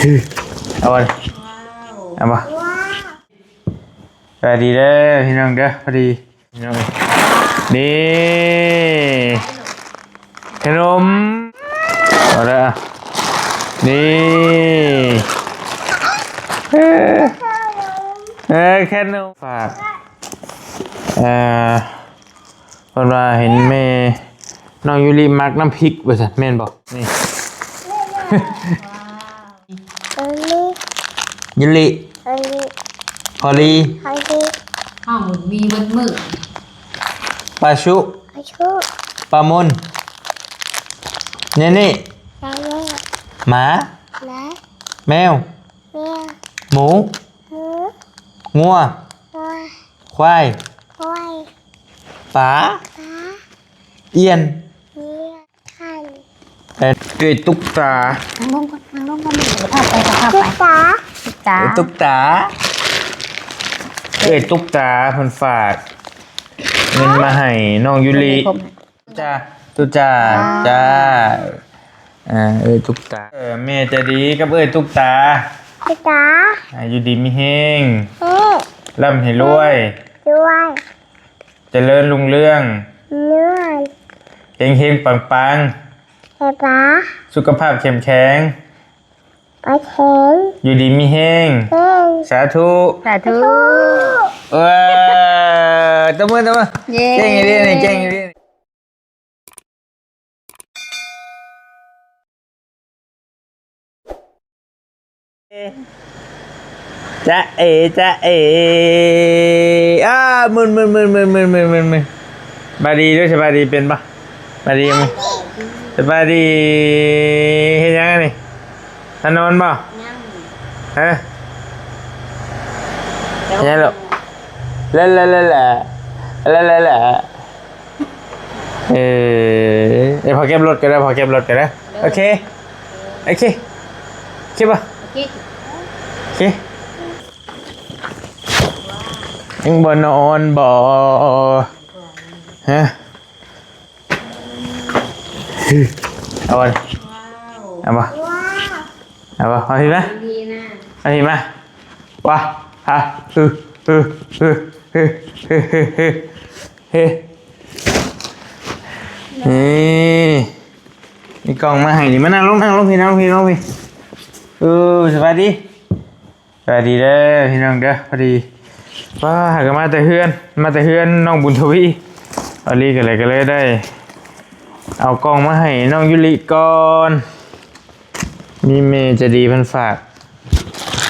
ເອົາບໍ່ ເອົາບໍ່? ສະບາຍດີເດີພີ່ນ້ອງເດີ ພໍດີພີ່ນ້ອງ ນີ້ຂະໜົມ ເອົາເດີ ນີ້ ເອີ ເອີ ຂະໜົມ ຝາກ ເອີ ເພິ່ນວ່າເຫັນແມ່ນ້ອງຢູລິມັກນ້ຳພລິກວ່າຊັ້ນ ແມ່ນບໍ່? ນີ້ ຢູລິ ຢູລິ ພໍລີ ພໍລີ ພໍລີ ເຮົາມີເບິດມື້ ປາຊຸ ປາຊຸ ປາມົນ ເນເນ່ ເນເນ່ ໝາ ໝາ ແມວ ແມວ ໝູ ໝູ ງົວ ງົວ ຄວາຍ ຄວາຍ ປາ ປາ ອຽນ ອຽນ ເອີ ຕຸກຕາ ນັ່ງລົງກ່ອນ ນັ່ງລົງກ່ອນ ເດີພາໄປ ພາໄປ ຕຸກຕາ ຕຸກຕາ ເອີ ຕຸກຕາ ເອີ ຕຸກຕາ ເພິ່ນຝາກເງິນມາໃຫ້ນ້ອງຢູລິ ຕຸກຕາ ຕຸກຕາ ອ່າ ຈ້າ ອ່າ ເອີ ຕຸກຕາ ເອີ ແມ່ໃຈດີກັບເອີ ຕຸກຕາ ຕຸກຕາ ອ່າ ຢູ່ດີມີແຮງ ເອີ ລ່ຳໃຫ້ລວຍ ລວຍ ຈະເລີນຮຸ່ງເຮືອງ ເລີນ ເຮັງໆ ປັງໆ ເຮັງໆ ປັງໆ ສຸຂະພາບເຂັ້ມແຂງ ປາແຂງ ຢູ່ດີມີແຮງ ແຮງ ສາທຸ ສາທຸ ສາທຸ ເອີ ຕົບມື ຕົບມື ເຢ້ ເກັ່ງອີ່ຫຼີນີ້ ເກັ່ງອີ່ຫຼີນີ້ ຈະເອ ຈະເອ ອ້າ ມຶນໆໆໆໆໆ ສະບາຍດີເດີ້ ສະບາຍດີ ເປັນບໍ່? ສະບາຍດີ ສະບາຍດີ ເຮັດຫຍັງອັນນີ້? ຖ້ານອນບໍ່? ຍັງ ຮະ? ເຮັດຫຍັງລູກ? ລະລະລະລະ ລະລະລະ ເອີ ເອີ ພໍເກັບລົດກໍໄດ້ ພໍເກັບລົດກໍໄດ້ ໂອເຄ ໂອເຄ ໂອເຄບໍ່? ໂອເຄ ໂອເຄ ຍັງບໍ່ນອນບໍ່? ຮະ? ເອົາບໍ່? ເອົາບໍ່? ເອົາບໍ່? ເອົາພີ້ມາ ເອົາພີ້ມາ ວ້າ ຮະ ຮຶ ຮຶ ຮຶ ເຮ ນີ້ ມີກ່ອງມາໃຫ້ນີ້ ມານັ່ງລົງ ນັ່ງລົງພີ້ ນັ່ງລົງພີ້ ນັ່ງລົງພີ້ ເອີ ສະບາຍດີ ສະບາຍດີເດີພີ່ນ້ອງເດີ ພໍດີ ວ້າ ຫາກະມາແຕ່ເຮືອນ ມາແຕ່ເຮືອນນ້ອງບຸນທະວີ ອາລີກໍເລີຍ ກໍເລີຍໄດ້ເອົາກ່ອງມາໃຫ້ນ້ອງຢູລິກ່ອນ ມີແມ່ໃຈດີເພິ່ນຝາກ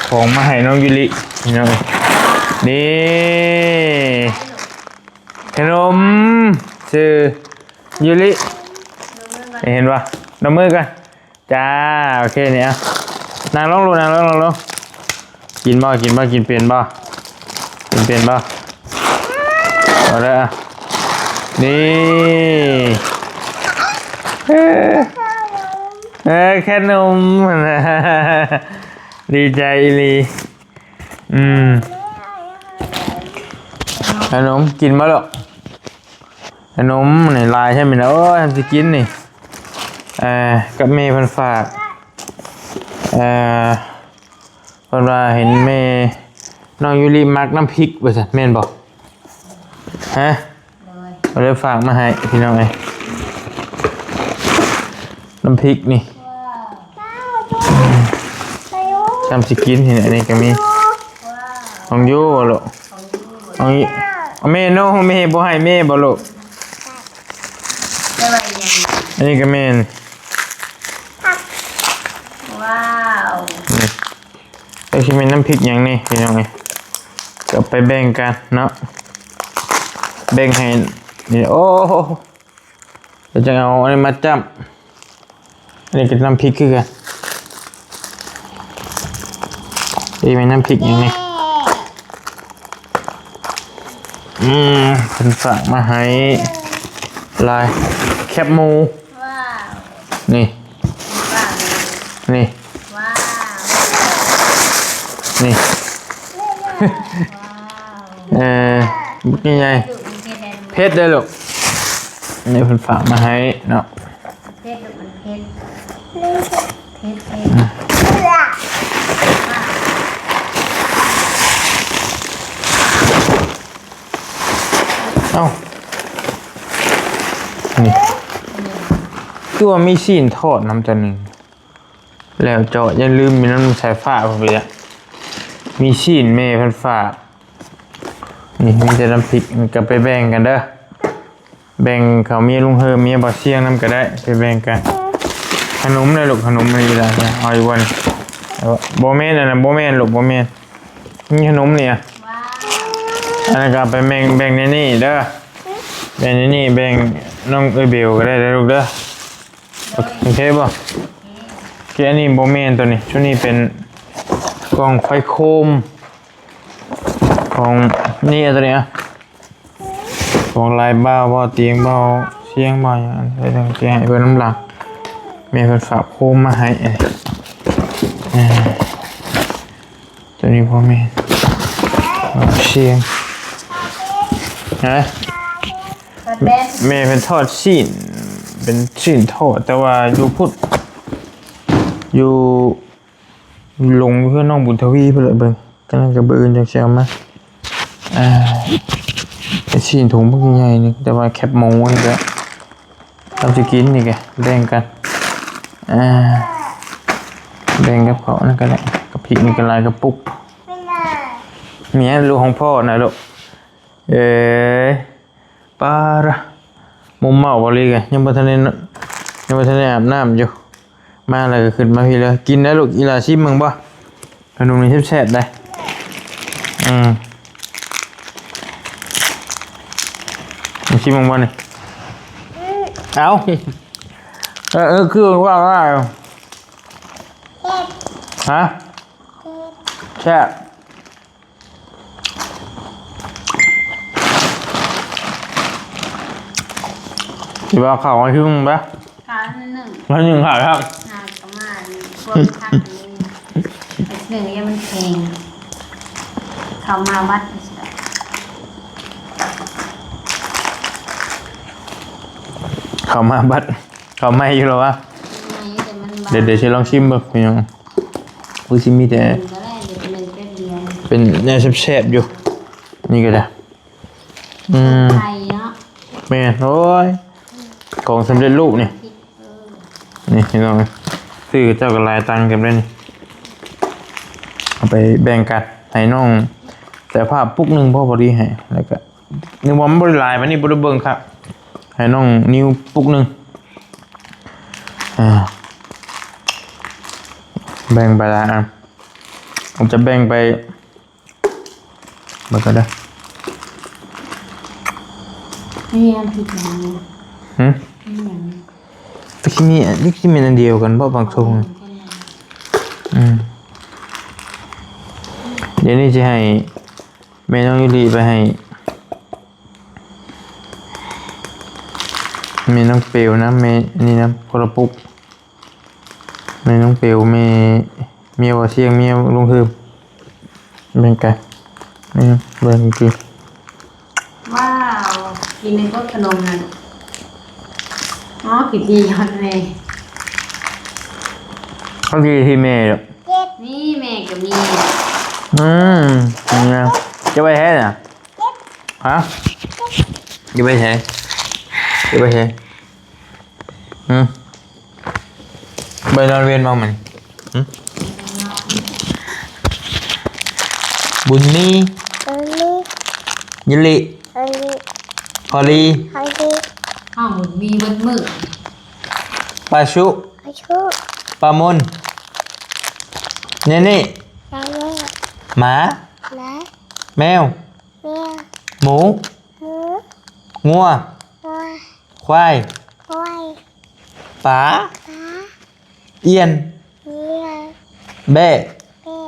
ຂອງມາໃຫ້ນ້ອງຢູລິ ພີ່ນ້ອງເອີຍ ນີ້ ຂະໜົມ ຊື່ຢູລິ ເຫັນບໍ່? ນົບມືກ່ອນ ຈ້າ ໂອເຄ ນີ້ ເອົາ ນັ່ງລົງລູກ ນັ່ງລົງ ນັ່ງລົງ ກິນບໍ່? ກິນບໍ່? ກິນເປັນບໍ່? ກິນເປັນບໍ່? ເອົາເດີ ນີ້ ເອີ ເອີ ຂະໜົມ ດີໃຈອີ່ຫຼີ ອືມ ຂະໜົມ ກິນບໍ່ລູກ? ຂະໜົມນີ້ຫຼາຍແທ້ແມ່ນ ໂອ້ຍ ທຳຊິກິນນີ້ ເອີ ກັບແມ່ເພິ່ນຝາກ ເອີ ເພິ່ນວ່າເຫັນແມ່ນ້ອງຢູລິມັກນ້ຳພລິກວ່າຊັ້ນ ແມ່ນບໍ່? ຮະ? ໂດຍ ເພິ່ນເລີຍຝາກມາໃຫ້ພີ່ນ້ອງເອີຍ ນ້ຳພລິກນີ້ ທຳຊິກິນນີ້ ອັນນີ້ກໍມີ ຂອງຢູ່ບໍ່ລູກ? ຂອງຢູ່ ແມ່ໂນ ແມ່ບໍ່ໃຫ້ແມ່ບໍ່ລູກ? ອັນນີ້ກໍແມ່ນ ວ້າວ ນີ້ ກໍຊິແມ່ນນ້ຳພລິກຫຍັງນີ້ພີ່ນ້ອງເອີຍ ກໍເອົາໄປແບ່ງກັນເນາະ ແບ່ງໃຫ້ ນີ້ ໂອ້ ແລ້ວຈັ່ງເອົາອັນນີ້ມາຈ້ຳ ອັນນີ້ກໍນ້ຳພລິກຄືກັນ ນີ້ແມ່ນນ້ຳພລິກຫຍັງນີ້ ອືມ ເພິ່ນຝາກມາໃຫ້ຫຼາຍ ແຄບໝູ ວ້າວ ນີ້ ນີ້ ວ້າວ ນີ້ ວ້າວ ເອີ ບັກໃຫຍ່ ເຜັດເດີ້ລູກ ນີ້ເພິ່ນຝາກມາໃຫ້ເນາະ ເຜັດລູກ ມັນເຜັດ ເຜັດ ເຜັດ ອືມ ຕົວະມີຊີ້ນທອດນຳຕົວໜຶ່ງ ແລ້ວເຈາະ ຢ່າລືມມີນ້ຳສາຍຟ້າເພິ່ນກໍຢາກ ມີຊີ້ນແມ່ເພິ່ນຝາກ ນີ້ມີແຕ່ນ້ຳພລິກ ມັນກໍໄປແບ່ງກັນເດີ ແບ່ງເຂົາເມຍລຸງເຮີມ ເມຍບ່າວຊຽງນຳກໍໄດ້ ໄປແບ່ງກັນ. ຂະໜົມເດີລູກ ຂະໜົມນີ້ລະ ເອົາຢູ່ບໍ່ນີ້? ເອົາ ບໍ່ແມ່ນ ອັນນັ້ນບໍ່ແມ່ນລູກ ບໍ່ແມ່ນ. ມີຂະໜົມນີ້ ອັນນັ້ນກໍເອົາໄປແບ່ງ ແບ່ງໃນນີ້ເດີ ແບ່ງໃນນີ້ ແບ່ງນ້ອງເອື້ອຍເບວກໍໄດ້ເດີລູກເດີ. ໂອເຄ ໂອເຄບໍ່? ໂອເຄ ອັນນີ້ບໍ່ແມ່ນຕົວນີ້ ຊຸດນີ້ເປັນກ່ອງໄຟໂຄມ ຂອງນີ້ ຕົວນີ້ອະ ຂອງຫຼາຍບ່າວ ບ່າວຕຽງ ບ່າວຊຽງ ບ່າວຫຍັງ ອັນໃດທີ່ໃຫ້ເພິ່ນນຳຫຼັງ ແມ່ເພິ່ນຝາກໂຄມມາໃຫ້ ເອີ ຕົວນີ້ບໍ່ແມ່ນ ບ່າວຊຽງ ຮະ ທອດແປ້ງ ແມ່ເພິ່ນທອດຊີ້ນ ເປັນຊີ້ນທອດ ແຕ່ວ່າຢູ່ພຸ້ນ ຢູ່ ລົງເຮືອນນ້ອງບຸນທະວີພຸ້ນແຫຼະ ເບິ່ງ ກະນັ້ນກະມື້ອື່ນຈັ່ງຊິເອົາມາ ອ່າ ໄອ້ຊີ້ນຖົງບັກໃຫຍ່ໆ ນີ້ ແຕ່ວ່າແຄບໝູນີ້ກະ ເຮົາຊິກິນນີ້ກະ ແບ່ງກັນ ອ່າ ແບ່ງກັບເຂົານັ້ນກະໄດ້ ກັບພິກນີ້ກະຫຼາຍກະປຸກ ເມຍລູກຂອງພໍ່ນະລູກ ເອີຍ ປາດ ມົມເມົາບໍ່ລີກະ ຍັງບໍ່ທັນໄດ້ ຍັງບໍ່ທັນໄດ້ອາບນ້ຳຢູ່ ມາແລ້ວກໍຂຶ້ນມາພີ້ເລີຍ ກິນໄດ້ລູກ ອີຫຼ້າ ຊິມເບິ່ງບໍ່ ຂະໜົມນີ້ແຊບໆ ໄດ໋ ອືມ ຊິມເບິ່ງບໍ່ນີ້ ເອົ້າ ເອີ ເອີ ຄືວ່າ ວ່າ ຮະ ແຊບ ຊິວ່າເຂົ້າມາຊຶ້ງປະ ຂາໜຶ່ງ ຂາໜຶ່ງຂາຄັກ ຫາກະມານີ້ ພວກຄັກນີ້ ໜຶ່ງຢ່າມັນແຂງ ເຂົ້າມາບັດ ເຂົ້າມາບັດ ເຂົ້າໃໝ່ຢູ່ແລ້ວວະ ໃໝ່ແຕ່ມັນບາງ ດຽວ ດຽວຊິລອງຊິມເບິ່ງ ພີ່ນ້ອງ ຄືຊິມີແຕ່ ກິນກໍໄດ້ ດຽວເປັນແປັບດຽວ ເປັນແນວແຊບໆ ຢູ່ ນີ້ກໍໄດ້ ອືມ ໄຂ່ເນາະ ແມ່ນ ໂອ້ຍ ຂອງສຳເລັດຮູບນີ້ ເອີ ນີ້ພີ່ນ້ອງ ຊື້ເຈົ້າກໍຫຼາຍຕັງເກັບໄດ້ນີ້ ເອົາໄປແບ່ງກັນ ໃຫ້ນ້ອງແສງພາບປຸກໜຶ່ງພໍ ພໍດີໃຫ້ ແລ້ວກໍ ນຶກວ່າມັນບໍ່ໄດ້ຫຼາຍປານນີ້ ບໍ່ໄດ້ເບິ່ງຄັກ ໃຫ້ນ້ອງນິວປຸກໜຶ່ງ ອ່າ ແບ່ງໄປຫຼາຍອັນ ອາດຈະແບ່ງໄປ ເບິ່ງກ່ອນເດີ ມີອັນຜິດຫຍັງ ຫຶ ມີຫຍັງ ແຕ່ຄືມີ ຄືຊິແມ່ນອັນດຽວກັນບໍ່ ບາງຊົງ ອືມ ດຽວນີ້ຊິໃຫ້ແມ່ນ້ອງຢູລິໄປໃຫ້ ແມ່ນ້ອງເປວນຳ ແມ່ນີ້ນຳ ຄົນລະປຸກ ແມ່ນ້ອງເປວ ແມ່ ເມຍບ່າວຊຽງ ເມຍລຸງເຮີມ ແບ່ງກັນ ນີ້ເບິ່ງກິນ ວ້າວ ກິນໃນພວກຂະໜົມນັ້ນ ອໍ ກິນດີຮອດແມ່ ເຂົາຊິທີ່ແມ່ຢູ່ ນີ້ແມ່ກໍມີ ອືມ ນີ້ນະ ຈະໄວ້ໃສນະ ຮະ ຈະໄວ້ໃສ ຈະໄວ້ໃສ ຫຶ ໄປນອນເວັນບໍ່ມື້ນີ້ ຫຶ ບຸນມີ ບຸນມີ ຍະລິ ຍະລິ ພໍລີ ພໍລີ ອ້າວ ບຸນມີເບິດມື້ ປາຊຸ ປາຊຸ ປາມົນ ເນເນ່ ເນເນ່ ໝາ ໝາ ແມວ ແມວ ໝູ ໝູ ງົວ ງົວ ຄວາຍ ຄວາຍ ປາ ປາ ອຽນ ອຽນ ແບ້ ແບ້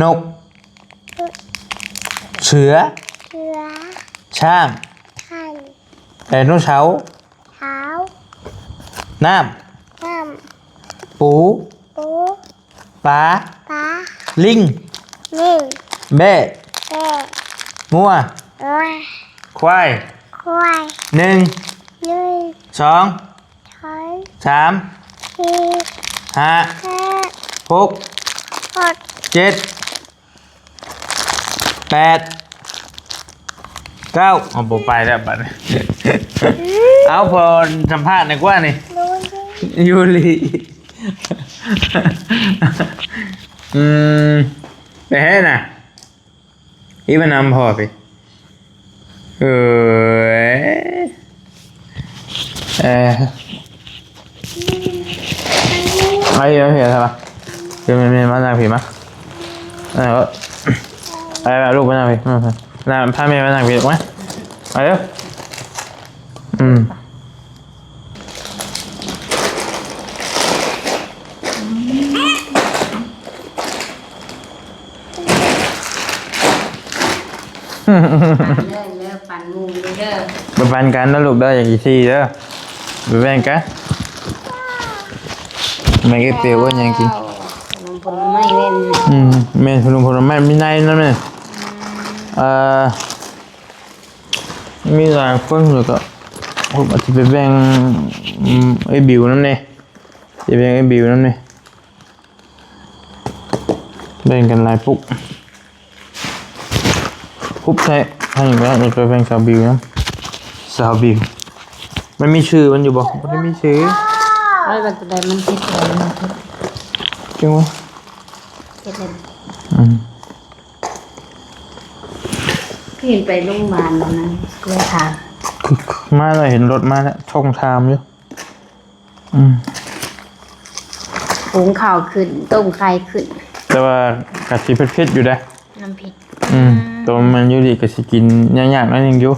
ນົກ ນົກ ເສືອ ເສືອ ຊ້າງ ຊ້າງ ໄດໂນເສົາ ເສົາ ນ້ຳ ນ້ຳ ປູ ປູ ປາ ປາ ລິງ ລິງ ແບ້ ແບ້ ງົວ ງົວ ຄວາຍ ຄວາຍ ໜຶ່ງ ໜຶ່ງ ສອງ ສອງ ສາມ ສີ່ ຫ້າ ຫ້າ ຫົກ ຫົກ ເຈັດ ແປດ ເກົ້າ ເອົາ ບໍ່ໄປແລ້ວບັດນີ້ ເອົາ ພໍສຳພາດໜ້ອຍກວ່ານີ້ ໂດຍ ຢູລີ ອືມ ໄປໃຫ້ນະ ອີ່ມານຳພໍ່ພີ້ ເອີຍ ເອີ ໄອ້ເອີຍ ເອີ ເອີ ມານັ່ງພີ້ມາ ເອີ ເອີ ລູກມານັ່ງພີ້ ມາ ມາ ພາແມ່ມານັ່ງພີ້ລູກມາ ມາເດີ ອືມ ເດີ ເດີ ປັນໝູ່ເດີ ໄປປັນກັນເດີລູກເດີ ຢ່າຂີ້ຖີ່ເດີ ໄປແບ່ງກັນ ແມ່ເກັບເປວເອີ້ນຫຍັງກິນ ຂະໜົມຜົນໄມ້ແມ່ນ ອືມ ແມ່ນຂະໜົມຜົນໄມ້ ມີໃນນັ້ນແມ່ນ ອືມ ເອີ ມີຫຼາຍຄົນ ແລ້ວກໍອາດຈະໄປແບ່ງ ອືມ ເອື້ອຍບິວນຳແດ່ ຊິແບ່ງເອື້ອຍບິວນຳແດ່ ແບ່ງກັນຫຼາຍປຸກ ປຸກໃສ່ ໃຫ້ແລ້ວ ແລ້ວກໍແບ່ງສາວບິວນຳ ສາວບິວ ມັນມີຊື່ມັນຢູ່ບໍ່? ບໍ່ໄດ້ມີຊື່ ເອີ ມັນເຮັດ ຈັ່ງວະ ເຮັດແລ້ວ ອືມ ຂຶ້ນໄປໂຮງບານນັ້ນ ເລີຍຖາມ ມາແລ້ວ ເຫັນລົດມາແລ້ວ ໂທຖາມຢູ່ ອືມ ຫຸງເຂົ້າຂຶ້ນ ຕົ້ມໄຂ່ຂຶ້ນ ແຕ່ວ່າກະຊິເຜັດໆຢູ່ເດ້ ນ້ຳເຜັດ ອືມ ອືມ ແຕ່ວ່າມັນຢູ່ດີກະຊິກິນຍາກໆໜ້ອຍໜຶ່ງຢູ່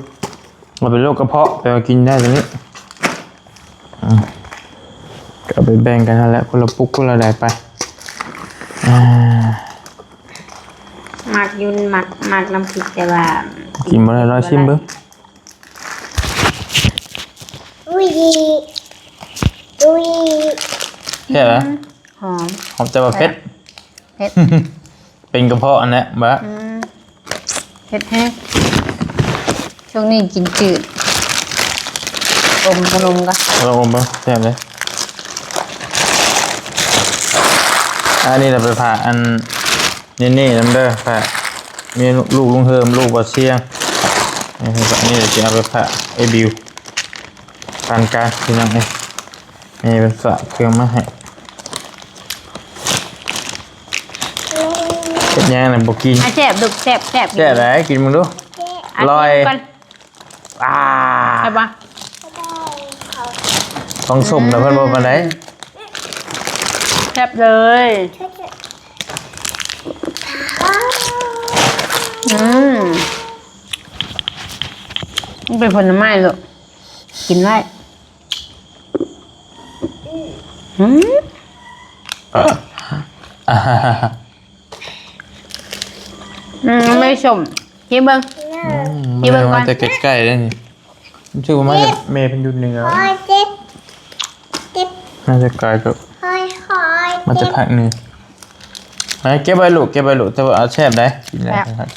ເອົາເປັນໂລກກະເພາະ ແຕ່ວ່າກິນໄດ້ຕົວນີ້ ອືມ ກໍເອົາໄປແບ່ງກັນຫັ້ນແຫຼະ ຄົນລະປຸກຄົນລະໃດໄປ ອ່າ ມັກຢູ່ ມັກ ມັກນ້ຳພລິກ ແຕ່ວ່າກິນບໍ່ໄດ້ ລອງຊີມເບິ່ງ ອຸ້ຍ ອຸ້ຍ ແຊບຫວາ? ອືມ ຫອມ ຫອມ ແຕ່ວ່າເຜັດ ເຜັດ ເປັນກະເພາະຫັ້ນແຫຼະ ບະ ອືມ ເຜັດແຮງ ຊ່ວງນີ້ກິນຈືດ ອົມຂະໜົມກ່ອນ ລອງອົມເບິ່ງ ແຊບເລີຍ ອັນນີ້ລະໄປຝາກອັນ ເນເນ່ນຳເດີ ຝາກເມນູລູກລຸງເຮີມ ລູກບ່າວຊຽງ ນີ້ ນີ້ຊິເອົາໄປຝາກເອື້ອຍບິວ ປານກາງ ພີ່ນ້ອງເອີຍ ແມ່ເພິ່ນຝາກເຄື່ອງມາໃຫ້ ເຮັດຫຍັງນະບໍ່ກິນ ອ່ະ ແຊບລູກ ແຊບ ແຊບ ແຊບໃດ໋ ກິນເບິ່ງດູ ອ່ະ ອະ ກິນກ່ອນ ອ່າ ແຊບບໍ່? ຂອງສົ້ມນະເພິ່ນບໍ່ປານໃດ ແຊບເລີຍ ອືມ ມັນເປັນຜົນໄມ້ລູກ ກິນໄວ້ ອືມ ອືມ ມັນບໍ່ໄດ້ສົ້ມ ຊີມເບິ່ງ ອືມ ຊີມເບິ່ງກ່ອນ ມັນມາແຕ່ໃກ້ໆເດ້ນີ້ ຮູ້ສຶກວ່າມາຈາກແມ່ເພິ່ນຢູ່ເໜືອ ມາແຕ່ໄກກໍ ມາແຕ່ພາກເໜືອ ເກັບໄວ້ລູກ ເກັບໄວ້ລູກ ແຕ່ວ່າແຊບໃດ໋ ກິນໄດ້ ແຊບ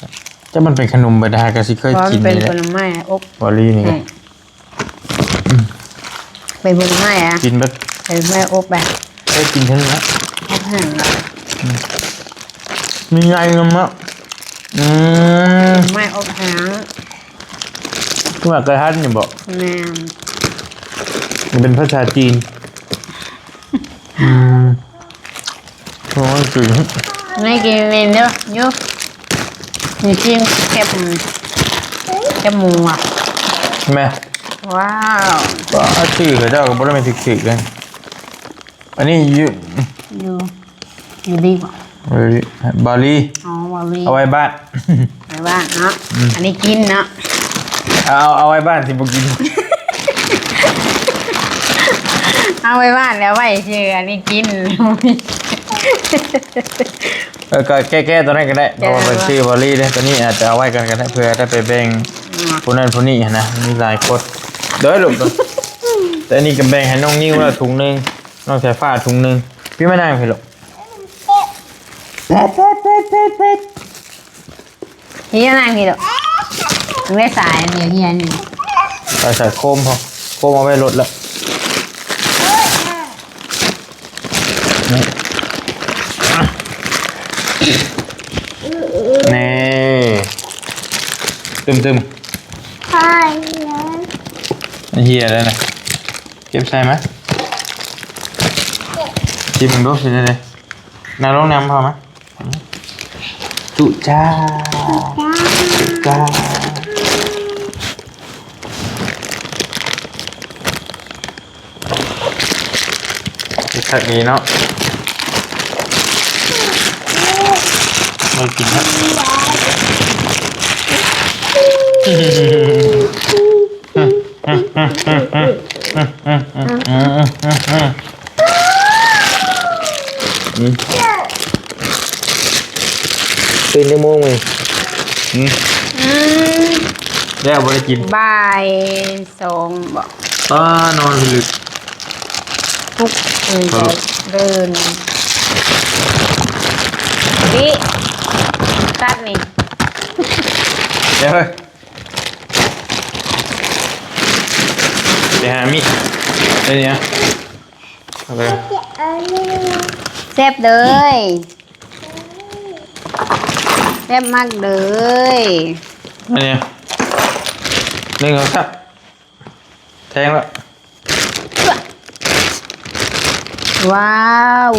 ແຕ່ມັນເປັນຂະໜົມເບິດ ຫາກະຊິເຄີຍກິນນີ້ແຫຼະ ເປັນຜົນໄມ້ອົບ ວາລີນີ້ ເປັນຜົນໄມ້ອະ ກິນແບບ ເປັນໄມ້ອົບແບບ ເຄີຍກິນເທື່ອໜຶ່ງລະ ອົບແຫ້ງລະ ອືມ ມີໃຍນຳເນາະ ອືມ ໄມ້ອົບແຫ້ງ ຄືວ່າກະທັນນີ້ບໍ? ແມ່ນ ມັນເປັນພາສາຈີນ ອືມ ໂອ້ຍ ໃນກິນເມນເດີ ຢູ່ ມີຊີ້ນແຄບ ແຄບໝູອະ ແມ່ ວ້າວ ວ່າຊື່ເຂົາເຈົ້າກໍບໍ່ໄດ້ແມ່ນຖືກໆເດ້ ອັນນີ້ຢູ່ ຢູ່ ຢູ່ດີບໍ່? ເອີຍ ບາລີ ອໍ ບາລີ ເອົາໄວ້ບ້ານ ໄວ້ບ້ານເນາະ ອືມ ອັນນີ້ກິນເນາະ ເອົາ ເອົາໄວ້ບ້ານ ຊິບໍ່ກິນ ເອົາໄວ້ບ້ານແລ້ວໄວ້ຊື່ ອັນນີ້ກິນ ເອີ ກໍແກ້ໆຕົວນັ້ນກໍໄດ້ ແກ້ ເພາະວ່າເພິ່ນຊື່ບາລີເດ້ ຕົວນີ້ອາດຈະເອົາໄວ້ກ່ອນກໍໄດ້ ເພື່ອໄດ້ໄປແບ່ງ ອືມ ຜູ້ນັ້ນຜູ້ນີ້ຫັ້ນນະ ມີຫຼາຍຄົນ ໂດຍລູກ ແຕ່ອັນນີ້ກໍແບ່ງໃຫ້ນ້ອງນິວລະຖົງໜຶ່ງ ນ້ອງສາຍຟ້າຖົງໜຶ່ງ ພີ່ມານັ່ງພີ້ລູກ ພີ່ມານັ່ງພີ້ລູກ ເຮືອສາຍດຽວເຮືອນີ້ ໄປໃສ່ໂຄມພໍ ໂຄມເອົາໄວ້ລົດລະ ນີ້ ນີ້ ຕຶມໆ ເຮີ້ຍ ເກັບໃສ່ມາ ຊີມເບິ່ງດູເປັນຈັ່ງໃດ. ນັ່ງລົງນຳພໍ່ມາ. ຈຸຈ້າ ຈຸຈ້າ ເຮັດຄັກດີເນາະ. ບໍ່ໄດ້ກິນແລ້ວ. ຕື່ນຈັກໂມງມື້ນີ້? ອືມ ອືມ ແລ້ວບໍ່ໄດ້ກິນ. ບ່າຍສອງບໍ? ປ້າ ນອນພິລຶກ ປຸກ ເອີຍ ເດີນ ນີ້ ຕັດນີ້ ເດີ ໄປຫາມີດ ໄປນີ້ ເອົາໄປ. ແຊບເດີ ແຊບມາກເດີ. ອັນນີ້ ໜຶ່ງ ສອງ ສາມ ແທງແລ້ວ. ວ້າວ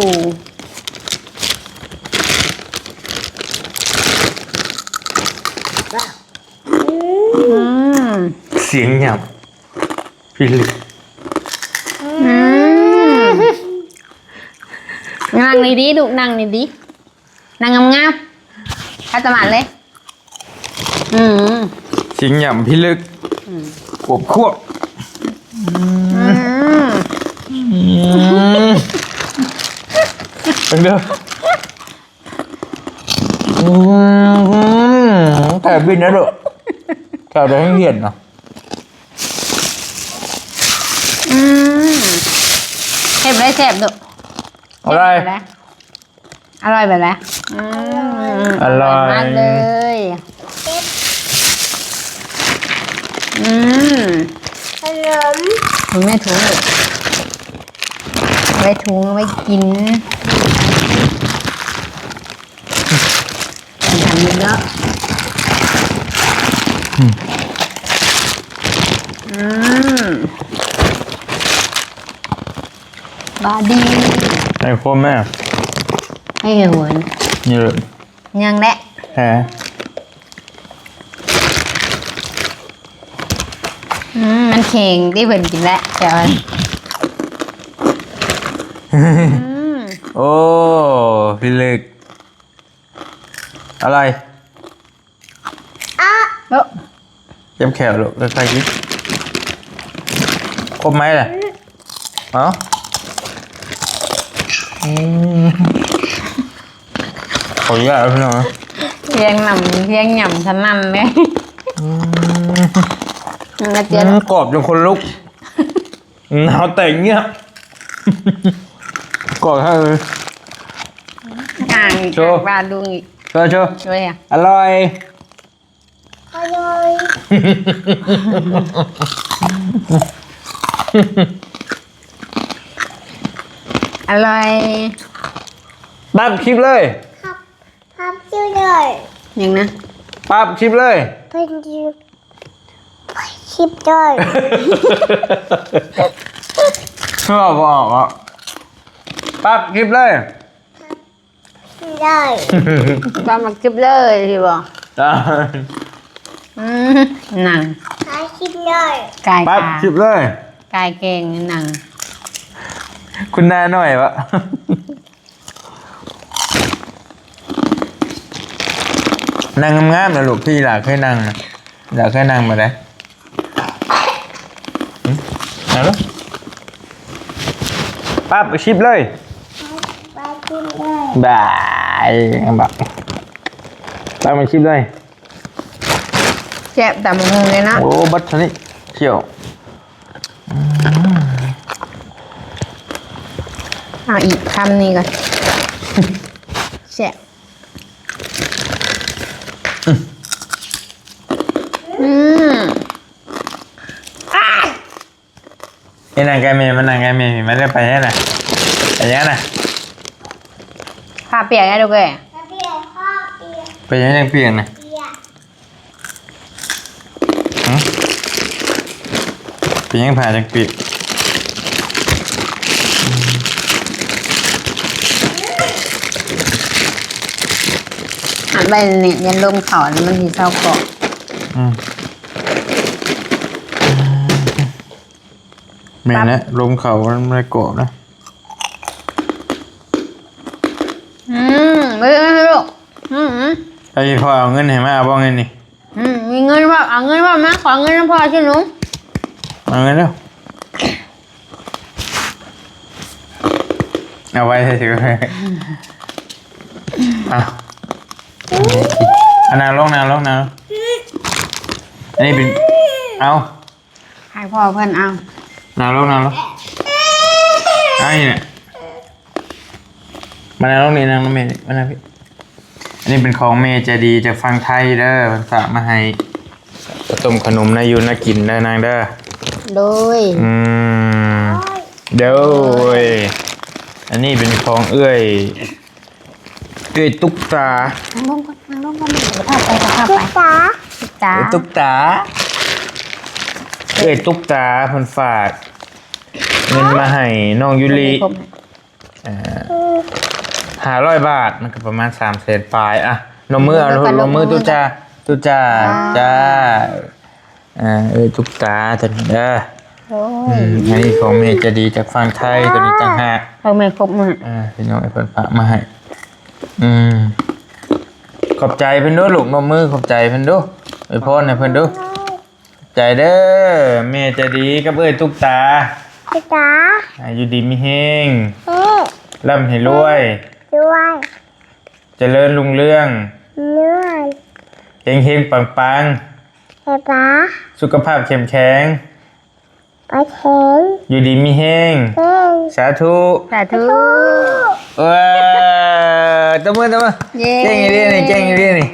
ອືມ ສຽງຫຍັບ ພິລຶກ. ອືມ ນັ່ງດີໆລູກ ນັ່ງດີໆ ນັ່ງງາມໆ ຂັດສະມາດເລີຍ. ອືມ ສຽງຫຍັບພິລຶກ ອືມ ຂວບຂວບ. ອືມ ອືມ ເບິ່ງເດີ. ອືມ ແຖວບິນນະລູກ ແຖວໃດແຮງເຫັນເນາະ. ອືມ ເຮັດໄດ້ແຊບເດີ ອະໄລ ອະໄລ ອະລ່ອຍແບບໃດ? ອືມ ອະລ່ອຍ ອະລ່ອຍມາກເລີຍ. ອືມ ຂະໜົມ ຂອງແມ່ຖົງ ໄວ້ຖົງ ໄວ້ກິນ ອັນນີ້ເນາະ. ອືມ ອືມ ບາດີ ໃຫ້ຄົມແມ່ ໃຫ້ເຫັນຫົວ ນີ້ເລີຍ ຍັງແຫຼະ ແຮ ອືມ ມັນແຂງຕິ ເພິ່ນກິນແລ້ວ ແຕ່ວ່າ ອືມ ໂອ້ ພິລຶກ ອະໄລ ອະ ໂອ້ ເຈັບແຂ້ວລູກ ຄ່ອຍໆກິນ ຄົບໄມ້ລະ ເອົາ ອືມ ຂໍອະນຸຍາດເດີພີ່ນ້ອງ ພຽງນຳ ພຽງຫຍ້ຳສະນັ້ນເລີຍ ອືມ ອືມ ກອບຈົນຂົນລຸກ. ໜາວແຕກເງືອກ ກອດໃຫ້ເລີຍ ອ່າງ ໂຊ ວ່າລຸງອີກ ໂຊ ໂຊ ໂຊ ອະລ່ອຍ ອະລ່ອຍ ອະລ່ອຍ ຕັດຄລິບເລີຍ ປັບຄລິບເລີຍ ຫຍັງນະ ປັບຄລິບເລີຍ ເພິ່ນຊິປັບຄລິບເລີຍ ເວົ້າບໍ່ອອກເນາະ ປັບຄລິບເລີຍ ເລີຍ ປັບຄລິບເລີຍຊິບໍ່ ອືມ ນັ່ງ ປັບຄລິບເລີຍ ກາຍ ປັບຄລິບເລີຍ ກາຍແກງນັ່ງ ຄຸນນາໜ້ອຍວະ. ນັ່ງງາມໆນະລູກ ທີ່ອີ່ຫຼ້າເຄີຍນັ່ງນະ ອີ່ຫຼ້າເຄີຍນັ່ງແບບໃດ? ຫຶ? ເອົາລູກ ປັບຄລິບເລີຍ ປັບຄລິບເລີຍ ບາຍ ບັກ ປັບຄລິບເລີຍ. ແຊບຕຳບັກຫຸ່ງເລີຍເນາະ ໂອ້ ບັດຊະນີ້ ຂ້ຽວ ອືມ ເອົາອີກຄຳນີ້ກ່ອນ ແຊບ ອືມ ເອີ ນີ້ນັ່ງໃກ້ແມ່ ມານັ່ງໃກ້ແມ່ ມາເດີ ໄປໃສນະ ໄປໃສນະ ຜ້າປຽກໃຫ້ລູກເອີຍ ໄປຫຍັງປຽກນະ ຫຶ? ເປັນຫຍັງຜ້າຈັ່ງປຽກ? ໄວ້ແໜ້ນ ຢ້ານລົມເຂົ້າແລ້ວມັນຊິເຊົາເກາະ. ອືມ ແມ່ນແຫຼະ ລົມເຂົ້າມັນບໍ່ໄດ້ເກາະນະ. ອືມ ເບິ່ງລູກ. ອືມ ໃຜພໍ່ເອົາເງິນໃຫ້ມາບໍ່ ເງິນນີ້? ອືມ ມີເງິນບໍ່? ເອົາເງິນບໍ່? ມາຂໍເງິນນຳພໍ່ຊິໜູ. ເອົາເງິນເດີ້. ເອົາໄວ້ໃຫ້ຖື. ເອົາ ອັນນັ້ນລົງ ນັ່ງລົງ ນັ່ງລົງ. ອັນນີ້ເປັນ ເອົາ ໃຫ້ພໍ່ເພິ່ນເອົາ. ນັ່ງລົງ ນັ່ງລົງ. ເອົາ ນີ້ແຫຼະ. ມານັ່ງລົງນີ້ ນັ່ງນຳແມ່ນີ້ ມານັ່ງພີ້. ອັນນີ້ເປັນຂອງແມ່ໃຈດີຈາກຝັ່ງໄທເດີ້ ເພິ່ນຝາກມາໃຫ້ ເຂົ້າຕົ້ມຂະໜົມນາຢູ່ນາກິນເດີ້ນາງເດີ້. ໂດຍ ອືມ ໂດຍ. ອັນນີ້ເປັນຂອງເອື້ອຍ ເອື້ອຍຕຸກຕາ. ນັ່ງລົງກ່ອນ ນັ່ງລົງກ່ອນ ເດີ ພາໄປ ພາໄປ. ຕຸກຕາ ຕຸກຕາ ເອື້ອຍຕຸກຕາ ເພິ່ນຝາກເງິນມາໃຫ້ນ້ອງຢູລິ. ເອີ ຫ້າຮ້ອຍບາດ ມັນກໍປະມານສາມແສນປາຍ. ອ່ະ ນົບມືເອົາ ນົບມື ຕຸຈາ ຕຸຈາ ອ່າ ຈ້າ. ອ່າ ເອີ ຕຸກຕາຕົວນີ້ເດີ. ໂອ້ຍ ອືມ ອັນນີ້ຂອງແມ່ໃຈດີຈາກຝັ່ງໄທ ຕົວນີ້ຕ່າງຫາກ. ເອີ ແມ່ຄົບມາ ອ່າ ພີ່ນ້ອງ ໃຫ້ເພິ່ນຝາກມາໃຫ້. ອືມ ຂອບໃຈເພິ່ນດູລູກ ນົບມືຂອບໃຈເພິ່ນດູ ອວຍພອນໃຫ້ເພິ່ນດູ. ໃຈເດີ ແມ່ໃຈດີກັບເອື້ອຍຕຸກຕາ. ຕຸກຕາ ໃຫ້ຢູ່ດີມີແຮງ ເອີ ລ່ຳໃຫ້ລວຍ ລວຍ ຈະເລີນຮຸ່ງເຮືອງ ເລີນ ເຮັງໆ ປັງໆ ເຮັງໆ ສຸຂະພາບເຂັ້ມແຂງ ປາເທັງ ຢູ່ດີມີແຮງ ແຮງ ສາທຸ ສາທຸ ສາທຸ. ເອີ ຕົບມື ຕົບມື. ເຢ້ ເກັ່ງອີ່ຫຼີນີ້ ເກັ່ງອີ່ຫຼີນີ້.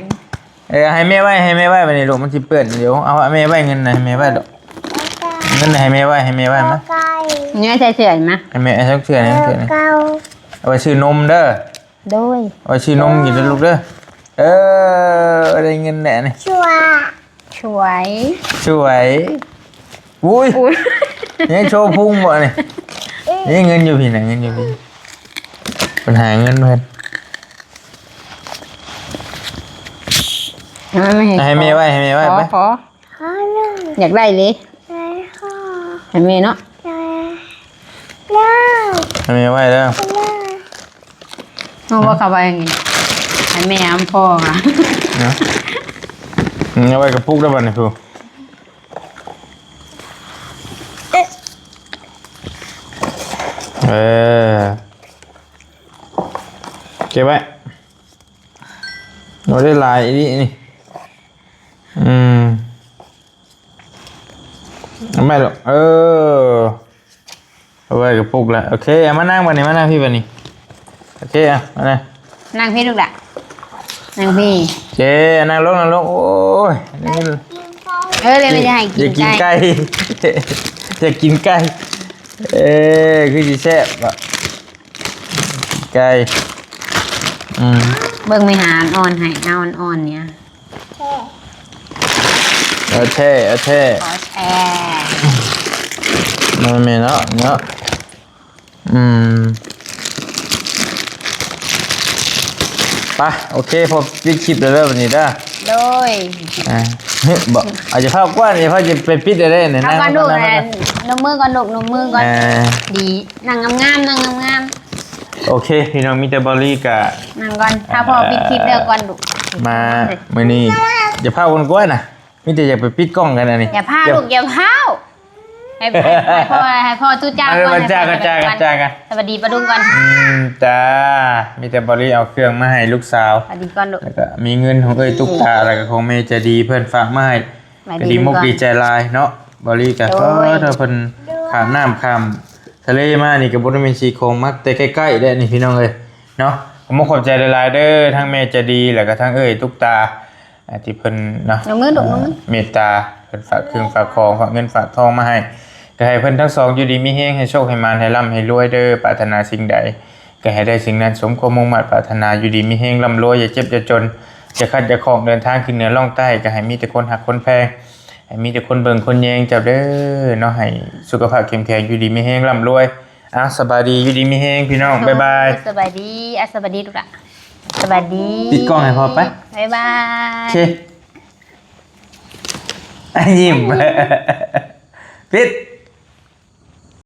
ເອີ ໃຫ້ແມ່ໄວ້ ໃຫ້ແມ່ໄວ້ ບາດນີ້ລູກ ມັນຊິເປື້ອນ. ດຽວເອົາໃຫ້ແມ່ໄວ້ ເງິນນະ ໃຫ້ແມ່ໄວ້ລູກ ເງິນນະ ໃຫ້ແມ່ໄວ້ ໃຫ້ແມ່ໄວ້ມາ. ເງີຍໃສ່ເສື້ອມາ ໃຫ້ແມ່ໃສ່ເສື້ອນີ້ ເອົາໄວ້ຊື້ນົມເດີ. ໂດຍ ເອົາໄວ້ຊື້ນົມກິນເດີລູກເດີ. ເອີ ໄດ້ເງິນແລ້ວນີ້. ສວຍ ສວຍ ສວຍ. ອຸ້ຍ ອຸ້ຍ ຍັງໂຊພຸງບໍ່ນີ້? ນີ້ເງິນຢູ່ພີ້ນະ ເງິນຢູ່ພີ້. ເພິ່ນຫາເງິນເພິ່ນ ໃຫ້ແມ່ໄວ້ ໃຫ້ແມ່ໄວ້ ໄປ. ຂໍ ຂໍ ຢາກໄດ້ເລີຍ ໃຫ້ແມ່ເນາະ ໃຫ້ແມ່ໄວ້ເດີ. ເຮົາບໍ່ເຂົ້າໄປນີ້ ໃຫ້ແມ່ອຳພໍ່ຫາ ເນາະ. ອືມ ເອົາໄວ້ກະປຸກໄດ້ບັດນີ້ພຸ້ນ. ເອີ ເກັບໄວ້. ໂອ້ ໄດ້ຫຼາຍອີ່ຫຼີນີ້. ອືມ ເອົາໄວ້ລູກ ເອີ ເອົາໄວ້ກະປຸກລະ. ໂອເຄ ເອົາມານັ່ງບັດນີ້ ມານັ່ງພີ້ບັດນີ້. ໂອເຄ ເອົາ ມານັ່ງ ນັ່ງພີ້ລູກລະ ນັ່ງພີ້. ໂອເຄ ນັ່ງລົງ ນັ່ງລົງ. ໂອ້ຍ ເອີ ເລີຍ ຢາກໃຫ້ ຢາກກິນໄກ່ ຢາກກິນໄກ່. ເອີ ຄືຊິແຊບເນາະ ໄກ່. ອືມ ເບິ່ງແມ່ຫາອ່ອນໃຫ້ ເອົາອ່ອນໆ ນີ້. ເອົາແທ້ ເອົາແທ້ ເອົາແທ້. ແມ່ນເນາະ ເນາະ. ອືມ ໄປ ໂອເຄ ພໍປິດຄລິບແລ້ວເດີ ບັດນີ້ເດີ. ໂດຍ ອ່າ ເຮີ້ຍ ບໍ່ ອາດຈະພາກວ້ານ ຢ່າພາກຈະໄປປິດໄດ້ເດ້ນີ້. ນັ່ງກ່ອນລູກ ນົບມືກ່ອນລູກ ນົບມືກ່ອນ. ອ່າ ດີ ນັ່ງງາມໆ ນັ່ງງາມໆ. ໂອເຄ ພີ່ນ້ອງ ມີແຕ່ບອລລີກະ ນັ່ງກ່ອນ ຖ້າພໍ່ປິດຄລິບແລ້ວກ່ອນລູກ. ມາມື້ນີ້ ຢ່າພາກວົນກວນນະ ມີແຕ່ຢາກໄປປິດກ້ອງກັນອັນນີ້. ຢ່າພາກລູກ ຢ່າພາກ. ໃຫ້ ໃຫ້ພໍ່ ໃຫ້ພໍ່ຕູ້ຈ້າກ່ອນ ໃຫ້ພໍ່ຕູ້ຈ້າກ່ອນ. ສະບາຍດີປ້າລຸງກ່ອນ. ອືມ ຈ້າ ມີແຕ່ບອລລີເອົາເຄື່ອງມາໃຫ້ລູກສາວ. ສະບາຍດີກ່ອນລູກ. ແລ້ວກະມີເງິນຂອງເອື້ອຍຕຸກຕາ ແລ້ວກະຂອງແມ່ໃຈດີເພິ່ນຝາກມາໃຫ້ ກະດີມົກດີໃຈຫຼາຍເນາະ. ບອລລີກະ ໂດຍ ເພິ່ນຂ້າມນ້ຳຂ້າມທະເລມານີ້ກະບໍ່ໄດ້ແມ່ນຊິຂອງມັກແຕ່ໃກ້ໆ ເດ້ນີ້ພີ່ນ້ອງເອີຍເນາະ. ຂໍຂອບໃຈຫຼາຍໆ ເດີ ທັງແມ່ໃຈດີ ແລ້ວກະທັງເອື້ອຍຕຸກຕາ ອ່າ ທີ່ເພິ່ນເນາະ ນົບມື ນົບມື ເມດຕາ ເພິ່ນຝາກເຄື່ອງຝາກຂອງ ຝາກເງິນຝາກທອງມາໃຫ້ ກະໃຫ້ເພິ່ນທັງສອງຢູ່ດີມີແຮງ ໃຫ້ໂຊກໃຫ້ໝານ ໃຫ້ລ່ຳໃຫ້ລວຍເດີ ປາດຖະໜາສິ່ງໃດ ກະໃຫ້ໄດ້ສິ່ງນັ້ນ ສົມຄວາມມຸ່ງມາດປາດຖະໜາ ຢູ່ດີມີແຮງ ລ່ຳລວຍ ຢ່າເຈັບຢ່າຈົນ ຢ່າຂັດຢ່າຂ້ອງ ເດີນທາງຂຶ້ນເໜືອລ່ອງໃຕ້ ກະໃຫ້ມີແຕ່ຄົນຮັກຄົນແພງ ໃຫ້ມີແຕ່ຄົນເບິ່ງຄົນແຍງເຈົ້າເດີເນາະ ໃຫ້ສຸຂະພາບເຂັ້ມແຂງ ຢູ່ດີມີແຮງ ລ່ຳລວຍ. ອ່າ ສະບາຍດີ ຢູ່ດີມີແຮງພີ່ນ້ອງ ບາຍບາຍ. ໂດຍ ສະບາຍດີ ອ່າ ສະບາຍດີລູກຫຼານ. ສະບາຍດີ ປິດກ້ອງໃຫ້ພໍ່ໄປ ບາຍບາຍ ໂອເຄ ຍິ້ມ ປິດ.